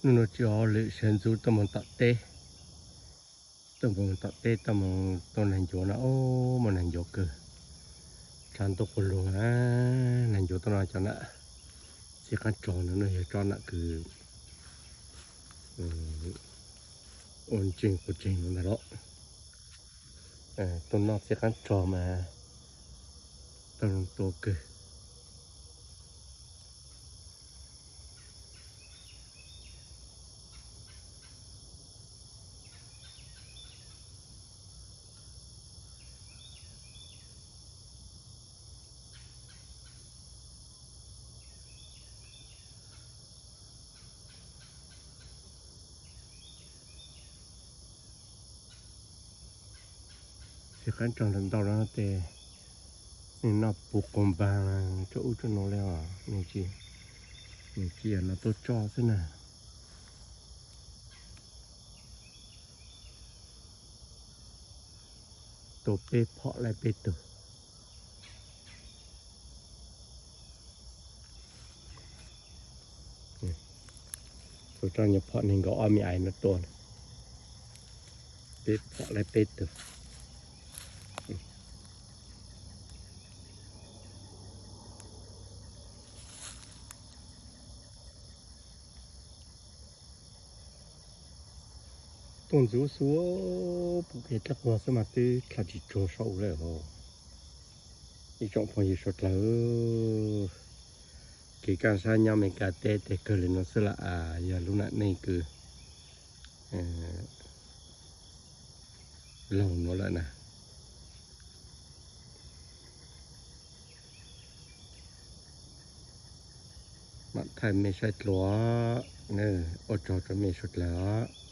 Hnub no tsis ua hauj lwm sawv ntxov tuaj mus tom teb, tuaj mus tom teb tuaj mus tua nas ncuav no, ub, muaj nas ncuav kawg. Tshav ntuj quas luag, nas ncuav tuaj no cov nam txiv qaab tsog no yog tsob nam kws ua ntseeg quas tseeg no ntag lauj. Tuaj noj txiv qaab tsog mas tau zoo tua kawg. Txiv qaab tsog ntau ntau no ces nws noj puv quas npaag rau ub rau nuav le os, nws tsis, nws tsis yog noj tuaj tsoj xwb na. Tua peb phom laib peb tug. Tua rau nyuag phom neeg nkaus ob me ais no tua, peb phom laib peb tug. Tuaj ntxiv xwb, pum kev dlej quas xwb mas twb dlha tsis tsuag saum lawm os. Ib tsoom phooj ywg suav dlawg, kev kaj sab nyob Amelikas teb tes kawg li no xwb lam as yog lub nam neej kws laug nuav lawm na. Mam thaij mej saib dlua, ua tsaug rau mej suav dlawg os.